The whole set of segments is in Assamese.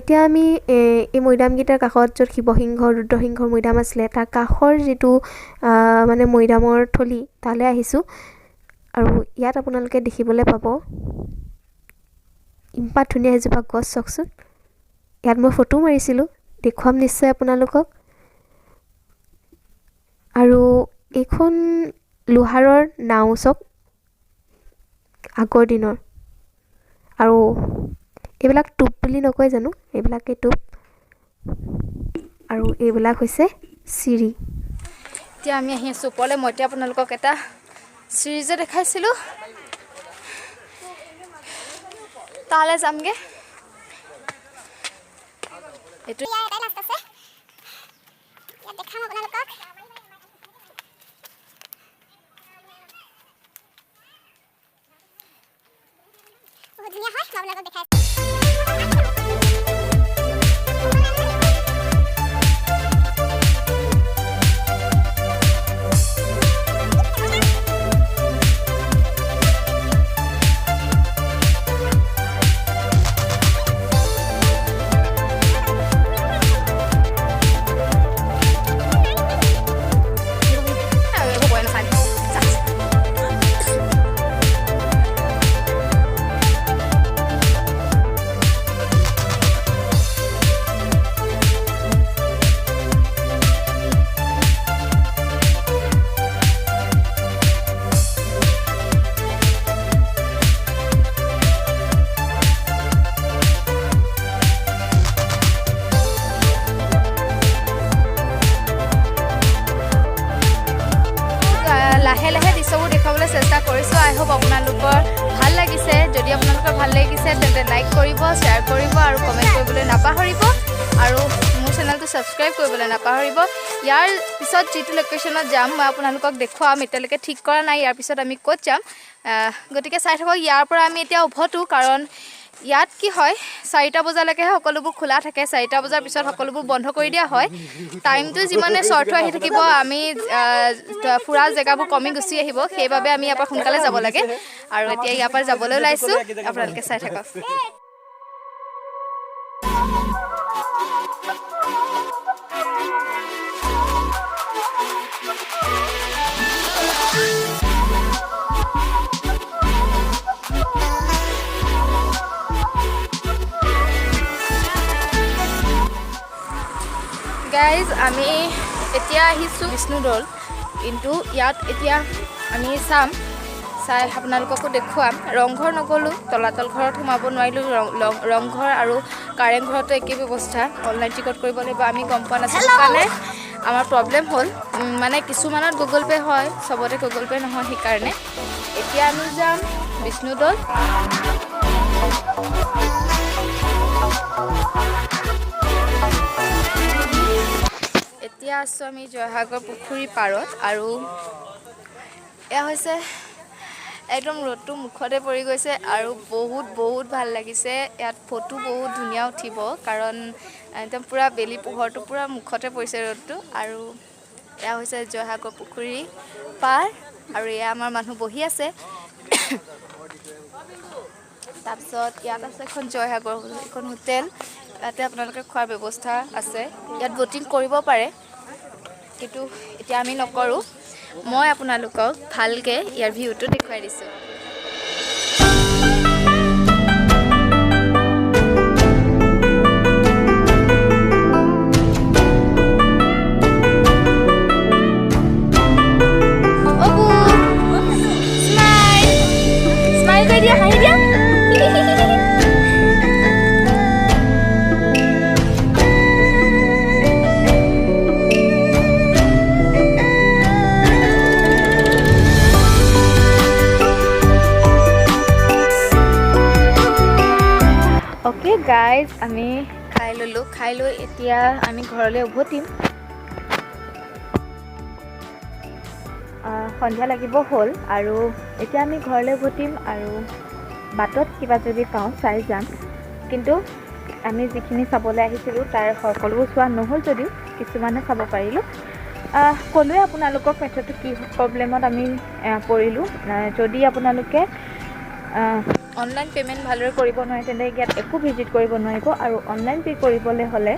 এতিয়া আমি এই মৈদামকেইটাৰ কাষত য'ত শিৱসিংহ ৰুদ্ৰসিংহৰ মৈদাম আছিলে তাৰ কাষৰ যিটো মানে মৈদামৰ থলী তালৈ আহিছোঁ। আৰু ইয়াত আপোনালোকে দেখিবলৈ পাব ইমান ধুনীয়া এজোপা গছ, চাওকচোন। ইয়াত মই ফটো মাৰিছিলোঁ, দেখুৱাম নিশ্চয় আপোনালোকক। আৰু এইখন লোহাৰৰ নাও চাওক, আগৰ দিনৰ। আৰু এইবিলাক টোপ বুলি নকয় জানো, এইবিলাকেই টোপ। আৰু এইবিলাক হৈছে চিৰি। এতিয়া আমি আহি আছোঁ ওপৰলৈ। মই এতিয়া আপোনালোকক এটা চিৰি যে দেখাইছিলোঁ, তালৈ যামগৈ। এইটো ইয়াৰ এটাই লাষ্ট আছে, ইয়াত দেখাম আপোনালোকক। বহুত ধুনীয়া হয়, মই আপোনালোকক দেখাই আছোঁ। লাহে লাহে দৃশ্যবোৰ দেখুৱাবলৈ চেষ্টা কৰিছোঁ। আই হোপ আপোনালোকৰ ভাল লাগিছে। যদি আপোনালোকৰ ভাল লাগিছে, তেন্তে লাইক কৰিব, শ্বেয়াৰ কৰিব আৰু কমেণ্ট কৰিবলৈ নাপাহৰিব আৰু মোৰ চেনেলটো ছাবস্ক্ৰাইব কৰিবলৈ নাপাহৰিব। ইয়াৰ পিছত যিটো লোকেশ্যনত যাম, মই আপোনালোকক দেখুৱাম। এতিয়ালৈকে ঠিক কৰা নাই ইয়াৰ পিছত আমি ক'ত যাম। গতিকে চাই থাকক। ইয়াৰ পৰা আমি এতিয়া উভতো, কাৰণ ইয়াত কি হয়, 4টা বজালৈকেহে সকলোবোৰ খোলা থাকে। 4টা বজাৰ পিছত সকলোবোৰ বন্ধ কৰি দিয়া হয়। টাইমটো যিমানে শ্বৰ্ট হৈ আহি থাকিব, আমি ফুৰা জেগাবোৰ কমি গুচি আহিব। সেইবাবে আমি ইয়াৰ পৰা সোনকালে যাব লাগে আৰু এতিয়া ইয়াৰ পৰা যাবলৈ ওলাইছোঁ। আপোনালোকে চাই থাকক। গাইজ, আমি এতিয়া আহিছোঁ বিষ্ণুদৌল। কিন্তু ইয়াত এতিয়া আমি চাম, চাই আপোনালোককো দেখুৱাম। ৰংঘৰ নগ'লোঁ, তলাতল ঘৰত সোমাব নোৱাৰিলোঁ। ৰংঘৰ আৰু কাৰেংঘৰতো একেই ব্যৱস্থা, অনলাইন টিকট কৰিব লাগিব। আমি গম পোৱা নাছিলোঁ কাৰণে আমাৰ প্ৰব্লেম হ'ল। মানে কিছুমানত গুগল পে' হয়, চবতে গুগল পে' নহয়, সেইকাৰণে। এতিয়া আমি যাম বিষ্ণুদৌল। এতিয়া আছোঁ আমি জয়সাগৰ পুখুৰীৰ পাৰত আৰু এয়া হৈছে একদম ৰ'দটো মুখতে পৰি গৈছে আৰু বহুত বহুত ভাল লাগিছে। ইয়াত ফটো বহুত ধুনীয়া উঠিব, কাৰণ একদম পূৰা বেলি পোহৰটো পূৰা মুখতে পৰিছে ৰ'দটো। আৰু এয়া হৈছে জয়সাগৰ পুখুৰী পাৰ আৰু এয়া আমাৰ মানুহ বহি আছে। তাৰপিছত ইয়াত আছে এখন জয়সাগৰ এখন হোটেল। ইয়াতে আপোনালোকে খোৱাৰ ব্যৱস্থা আছে। ইয়াত ব'টিং কৰিব পাৰে, কিন্তু এতিয়া আমি নকৰোঁ। মই আপোনালোকক ভালকৈ ইয়াৰ ভিউটো দেখুৱাই দিছোঁ। অপু, স্মাইল, স্মাইল কৰি দিয়া, হাঁহি দিয়া। অ'কে গাইজ, আমি খাই ল'লোঁ। খাই লৈ এতিয়া আমি ঘৰলৈ উভতিম। সন্ধিয়া লাগিব হ'ল আৰু এতিয়া আমি ঘৰলৈ উভতিম আৰু বাটত কিবা যদি পাওঁ চাই যাম। কিন্তু আমি যিখিনি চাবলৈ আহিছিলোঁ, তাৰ সকলোবোৰ চোৱা নহ'ল যদিও কিছুমানে চাব পাৰিলোঁ। ক'লোৱে আপোনালোকক মেথডটো কি প্ৰব্লেমত আমি পৰিলোঁ। যদি আপোনালোকে অনলাইন পে'মেণ্ট ভালদৰে কৰিব নোৱাৰে, তেন্তে ইয়াত একো ভিজিট কৰিব নোৱাৰিব। আৰু অনলাইন পে' কৰিবলৈ হ'লে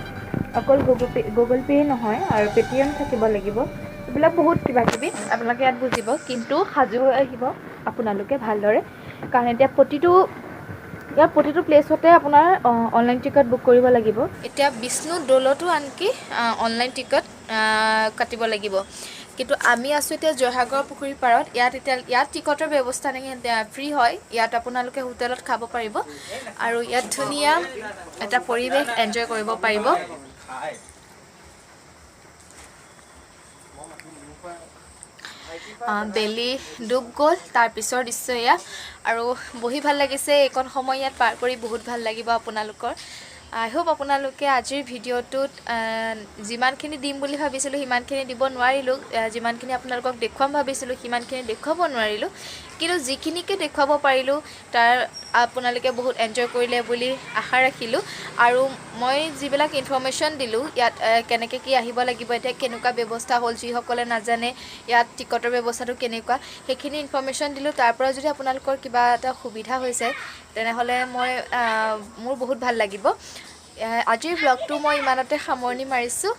অকল গুগল পে' নহয়, আৰু পে'টিএম থাকিব লাগিব। এইবিলাক বহুত কিবা কিবি আপোনালোকে ইয়াত বুজিব, কিন্তু সাজু হৈ আহিব আপোনালোকে ভালদৰে, কাৰণ এতিয়া ইয়াৰ প্ৰতিটো প্লেচতে আপোনাৰ অনলাইন টিকট বুক কৰিব লাগিব। এতিয়া বিষ্ণু দৌলতো আনকি অনলাইন টিকট কাটিব লাগিব। কিন্তু আমি আছোঁ এতিয়া জয়সাগৰ পুখুৰীৰ পাৰত। ইয়াত এতিয়া ইয়াত টিকটৰ ব্যৱস্থা নাই, ফ্ৰী হয়। ইয়াত আপোনালোকে হোটেলত খাব পাৰিব আৰু ইয়াত ধুনীয়া এটা পৰিৱেশ এনজয় কৰিব পাৰিব। বেলি ডুব গ'ল, তাৰ পিছৰ দৃশ্য এয়া। আৰু বহি ভাল লাগিছে। এইকণ সময় ইয়াত পাৰ কৰি বহুত ভাল লাগিব আপোনালোকৰ। আই হোপ আপোনালোকে আজিৰ ভিডিঅ'টোত যিমানখিনি দিম বুলি ভাবিছিলোঁ সিমানখিনি দিব নোৱাৰিলোঁ, যিমানখিনি আপোনালোকক দেখুৱাম ভাবিছিলোঁ সিমানখিনি দেখুৱাব নোৱাৰিলোঁ, কিন্তু যিখিনিকে দেখুৱাব পাৰিলোঁ তাৰ আপোনালোকে বহুত এনজয় কৰিলে বুলি আশা ৰাখিলোঁ। আৰু মই যিবিলাক ইনফৰ্মেশ্যন দিলোঁ, ইয়াত কেনেকৈ কি আহিব লাগিব, এতিয়া কেনেকুৱা ব্যৱস্থা হ'ল, যিসকলে নাজানে ইয়াত টিকটৰ ব্যৱস্থাটো কেনেকুৱা, সেইখিনি ইনফৰ্মেশ্যন দিলোঁ। তাৰ পৰা যদি আপোনালোকৰ কিবা এটা সুবিধা হৈছে, তেনেহ'লে মোৰ বহুত ভাল লাগিব। আজিৰ ব্লগটো মই ইমানতে সামৰণি মাৰিছোঁ।